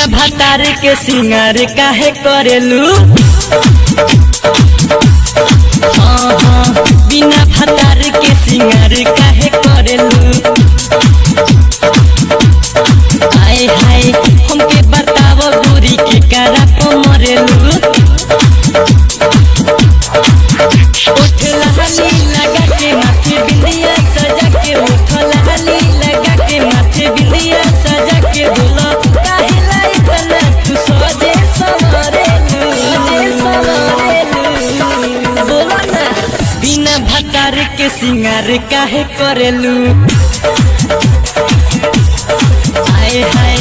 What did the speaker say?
बिना भतार के सिंगार काहे करेलू। हाँ हाँ, बिना भतार के सिंगार काहे करेलू। आए हाय हमके बताव गोरी के करा को मरेलू। ओठ लाली लगा के माथे बिंदिया सजा के, ओठ लाली लगा के माथे बिंदिया सजा के, बोला काहे ला इतना तू सजे संवरेलू, सजे संवरेलू। बोला ना बिना भतार के सिंगार काहे करेलू। आए हाय